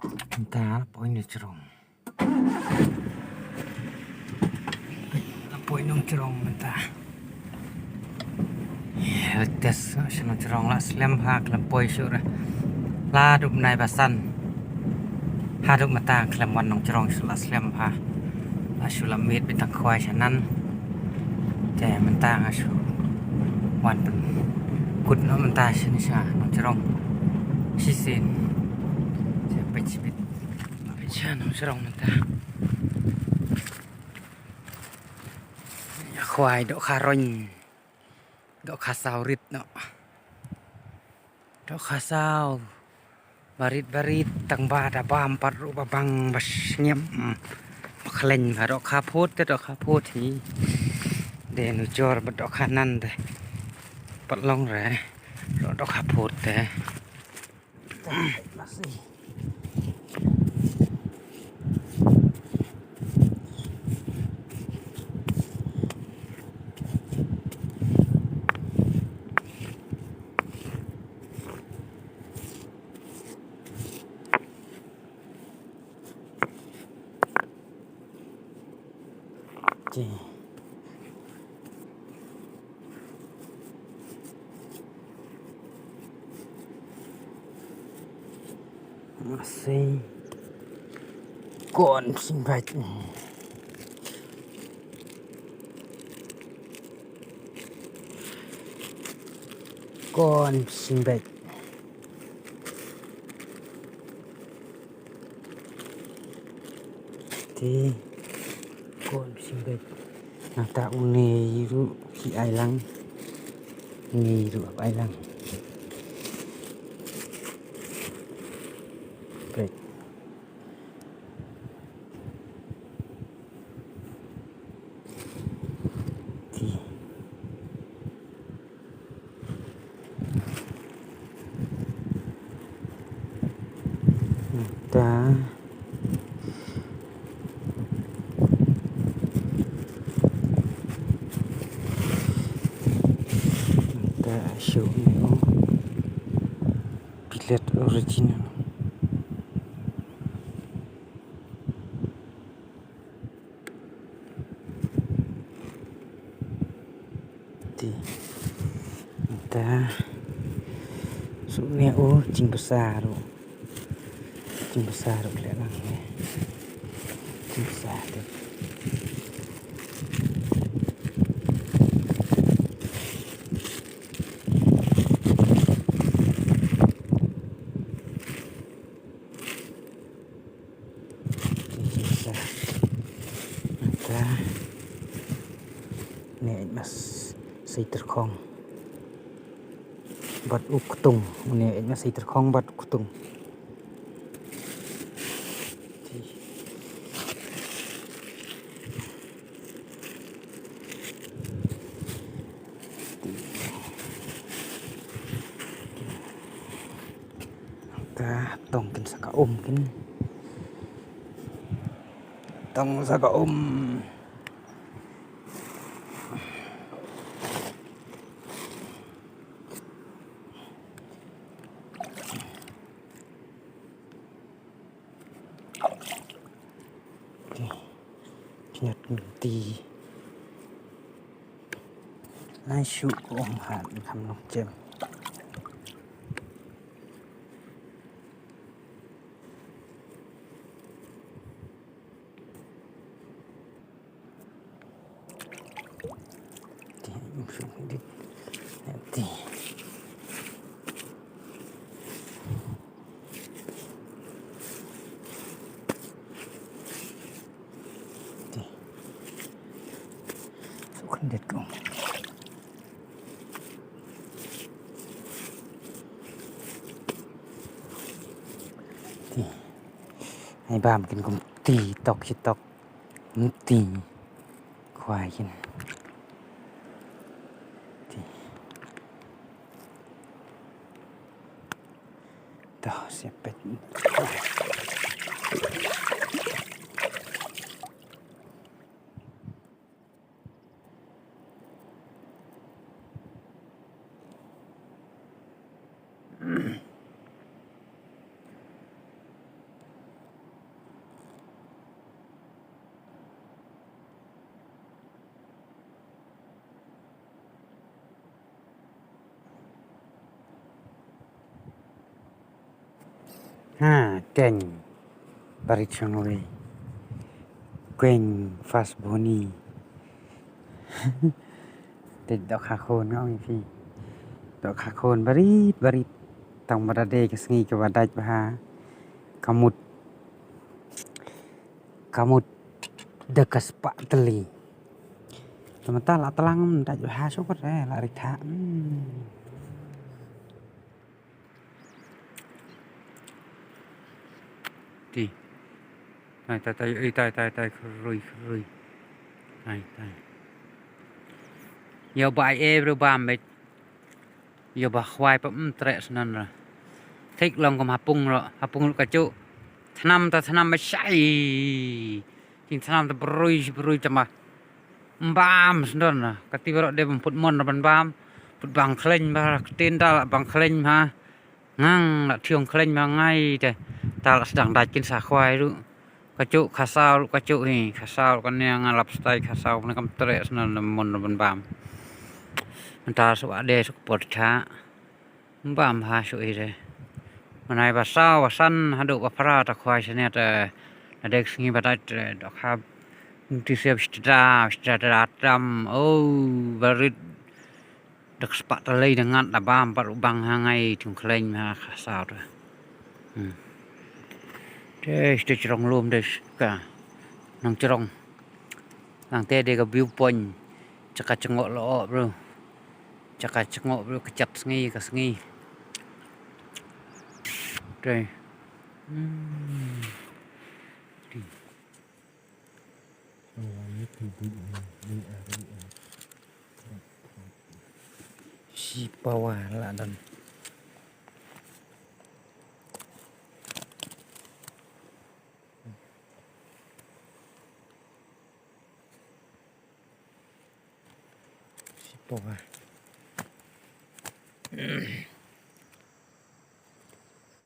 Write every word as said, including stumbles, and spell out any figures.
Mynta la poi nongjrong. La poi nongjrong mynta. Latest sha nongjrong la slem bha, khlem poi shuh re. La dep nai ba san. Haduh mynta khlem wan nongjrong shuh, la slem bha. La shu la miet beit tang khwai sha nan. Te mynta nga shu wan pynkut noh mynta shane sha nongjrong shisien. Te peit shibit. Peit sha nongjrong mynta. Ïa khwai dohkha roiñ. Dohkha saw rit noh. Dohkha saw. Barit barit tang ba da bam pat ruh ba bang ba sngem. Ba khlaiñ ba dohkha phut te dohkha phut hi. De nujor ba dohkha nan de. Pat long re. Dohkha phut te. Te. Masih kon sing bait. Kon sing bait. Te kon sing bait. Nangta une ruh ki ai lang. Une ruh ap ai lang. Bait. Te. Nangta. Nangta shu ni, oh. Pilet original. Te. Nangta. Shu ne, oh, jingbasa ruh. Jingbasa ruh leh lang ne. Jingbasa te. Te. Nangta. Ne mas sei tyrkhong. Bad u ktung, une ïa nga sei tyrkhong bad u ktung. Ka tong kin sa ka um kin. Tong sa ka um. Khyndiat nti. Ai shu ko ong hat kham nok jem. Ti, um, shu dit. Ti. Ti. Shu khyndiat ko. Ti. Ai bam kin kum ti tok shi tok. Ti. Khwai kin. Ti. Toh, siap pet. Ha, teng. Barit shong wei. Kweng fast boni. Te dohkha khun nga ong ïa phi. Dohkha khun barit, barit. Tang ba da dei ka sngi kaba dait bha. Ka mut. Ka mut da ka spah tylli. Te mynta la tlang, dait bha shuh pat, eh, la rit ha. Hmm. Ti. Tai, tai, tai, eh, tai, tai, tai, khrui, khrui. Tai, tai. Ïa ba ai eh, bro, bam, bet. Ïa ba khwai pa, mm, treh snan ra. Thik long kum hapung ro, hapung ro kachu. Thnam ta thnam ba shai. Jing thnam ta brui, brui tama. Mbam sndon na, kati barok de bam put mon na ban bam, put bang khleng ba, ktin da la bang khleng ha. Ngang la thiong khleng ba ngai te. Ta la sdang dait kin sa khwai ru. Kachu khasaw ru kachu hi, khasaw ka ne nga lap stai khasaw ne kam treh sndon na mon na ban bam. Mynta su ade su pot cha. Bam ha shu ire. Manai ba saw ba san haduh ba phra ta khwai shane ta. Na dek sngi ba dait, eh, dohkha. Ti siap sitra, sitra tam. Oh, barit. Dak sepak ta lei dengan da bam pat bang ha ngai tung khleng ha khasaw ta. Hmm. Te, te chrong lum te ka. Nang chrong. Nang te de ka view point. Chaka chengok lo, bro. Chaka chengok bro, kjat sngi ka sngi. Dei. Hmm. Shi pawa la dan. Shi pawa.